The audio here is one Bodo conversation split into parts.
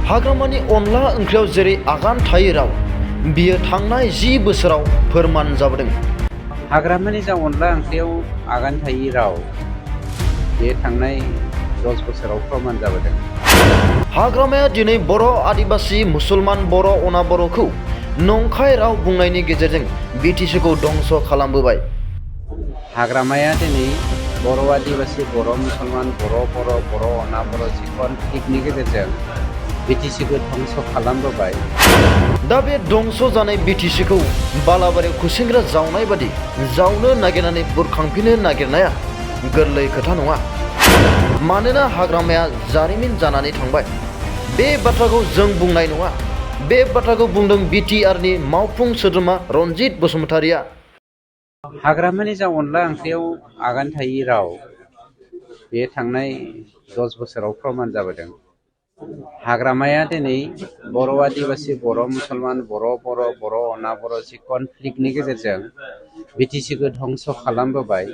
हाग्रामानि अनला ओंख्रियाव जेरै आगान थायो राव बियो थांनाय 10 बोसोराव फोरमान जाबोदों। हाग्रामानि जा अनला ओंख्रियाव आगान थायि राव बे थांनाय 10 बोसोराव फोरमान जाबोदों। हाग्रामाया दिनै बर' आदिबासि मुसलमान बर' अना बर'खौ नंखाय राव बुंनायनि गेजेरजों बिटिसिखौ दंस खालामबोबाय। हाग्रामाया दिनै बर' आदिबासि बर' मुसलमान बर' अना बर' जि कनफ्लिक्टनि गेजेरजों बिटिसिखौ धंस खालामबोबाय। दा बे दंस जानाय बिटिसिखौ बालाबारियाव खुसेंग्रा जावनाय बादि जावनो नागिरनानै बुरखांफिननो नागिरनाया गोरलै खोथा नङा। मानोना हाग्रामाया जारिमिन जानानै थांबाय। बे बाथ्राखौ जों बुंनाय नङा, बे बाथ्राखौ बुंदों बिटिआरनि मावफुं सोद्रोमा रनजित बसुमतारिया। हाग्रामानि जा अनला ओंख्रियाव आगान थायि राव बे थांनाय 10 बोसोराव फोरमान जाबोदों। हाग्रामाया दिनै बर' आदिबासि बर' मुसलमान बर' अना बर' जि कनफ्लिक्टनि गेजेरजों बिटिसिखौ धंस खालामबोबाय।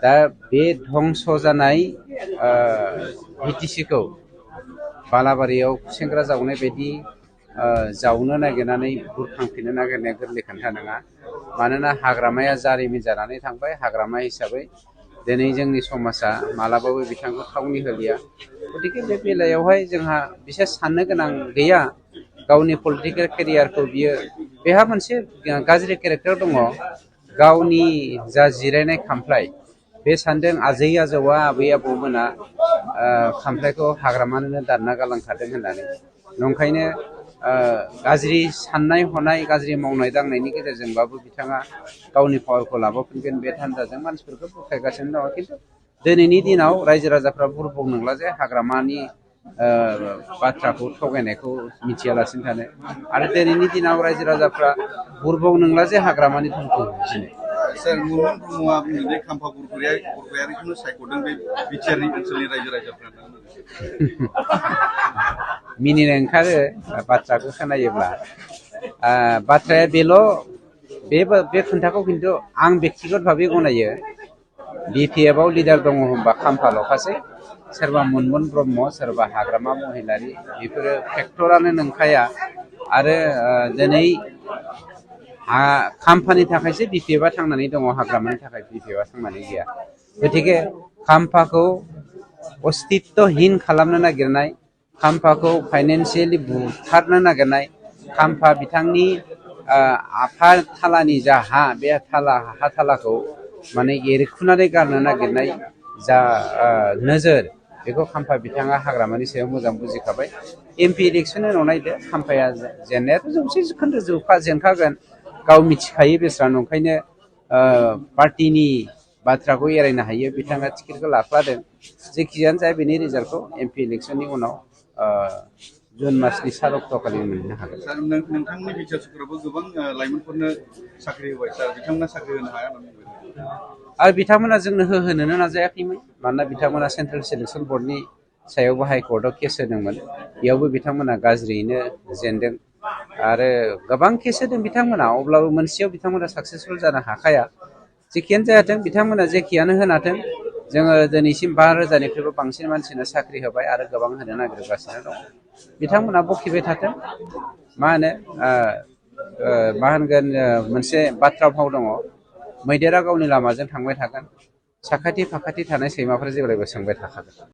दा बे धंस जानाय बिटिसिखौ बालाबारियाव खुसेंग्रा जावनाय बायदि जावनो नागिरनानै बुरखांफिननो नागिरनाया गोरलै खोथा नङा। मानोना हाग्रामाया जारिमिन जानानै थांबाय। हाग्रामा हिसाबै दिनै जोंनि समाजा मालाबाबो बिथांखौ थावनि होलिया। गतिके बे बेलायावहाय जोंहा बिसोर साननो गोनां गैया। गावनि पलिटिकेल केरियारखौ बियो बेहा मोनसे गाज्रि केरेक्टार दङ। गावनि जा जिरायनाय खामफ्लाय बे सानदों आजै आजौआ आबै आबौमोना खामफ्लायखौ हाग्रामानो दानना गालांखादों होननानै। नंखायनो गाज्रि साननाय हनाय गाज्रि मावनाय दांनायनि गेजेरजोंबाबो बिथाङा गावनि पावारखौ लाबोफिनगोन बे थान्दाजों मानसिफोरखौ बुरखायगासिनो दङ। खिन्थु दिनैनि दिनाव रायजो राजाफ्रा बुरबुं नंला जे हाग्रामानि बाथ्राखौ थगायनायखौ मिथियालासिनो थानो। आरो दिनैनि दिनाव रायजो राजाफ्रा बुरबुं नंला जे हाग्रामानि धोनखौ बुजिनो। सोर मुलुग ब्रह्मआ बुंदों खाम्फा बरगयारिखौनो सायख'दों बे बिटिआरनि ओनसोलनि रायजो राजाफ्रा। मिनिनो ओंखारो बाथ्राखौ खोनायोब्ला। बाथ्राया बेल' बे खोन्थाखौ खिन्थु आं बेक्तिगत भाबै गनायो। बिपिएफआव लिडार दङ होनबा खाम्फाल'खासै। सोरबा मुनमुन ब्रह्म सोरबा हाग्रामा महिलारि बेफोरो फेक्टरानो नंखाया। आरो दिनै खाम्फानि थाखायसो बिपिएफआ थांनानै दङ, हाग्रामानि थाखाय बिपिएफआ थांनानै गैया। गतिके खाम्फाखौ अस्तित्वहीन खालामनो नागिरनाय, खाम्फाखौ फाइनेन्सियेलि बुथारनो नागिरनाय, खाम्फा बिथांनि आफाथालानि जा हा बे हा थालाखौ माने एरखुनानै गारनो नागिरनाय जा नोजोर बेखौ खाम्फा बिथाङा हाग्रामानि सायाव मोजां बुजिखाबाय। एमपि इलेक्सननि उनाव नायदो खाम्फाया जेननायाथ' 100% जेनखागोन। गाव मिथिखायो बेस्रा। नंखायनो पार्टिनि बाथ्राखौ एरायनो हायो बिथाङा टिकेटखौ लाख्लादों। जेखियानो जाया बेनि रिजाल्टखौ एमपि इलेक्सननि उनाव जुन मासनि 7 अक्ट'खालि मोननो हागोन। सार नोंथांनि बिटिआर सरकाराबो गोबां लाइमोनफोरनो साख्रि होबाय। सार बिथांमोना साख्रि होनो हाया होननानै बुंबाय। आरो बिथांमोना जोंनो होनोनो नाजायाखैमोन। मानोना बिथांमोना सेन्ट्रेल सिलेक्सन बर्डनि सायावबो हाइकर्टआव केस होदोंमोन। बेयावबो बिथांमोना गाज्रियैनो जेनदों। आरो गोबां केस होदों बिथांमोना, अब्लाबो मोनसेयाव बिथांमोना साक्सेसफुल जानो हाखाया। जेखियानो जायाथों बिथांमोना जेखियानो होनाथों जोङो दिनैसिम 5,000निख्रुइबो बांसिन मानसिनो साख्रि होबाय आरो गोबां होनो नागिरगासिनो दं। बिथांमोना बखिबाय थाथों। मा होनगोन मोनसे बाथ्रा भाव दङ, मैदेरा गावनि लामाजों थांबाय थागोन, साखाथि फाखाथि थानाय सैमाफोरा जेब्लायबो सोंबाय थाखागोन।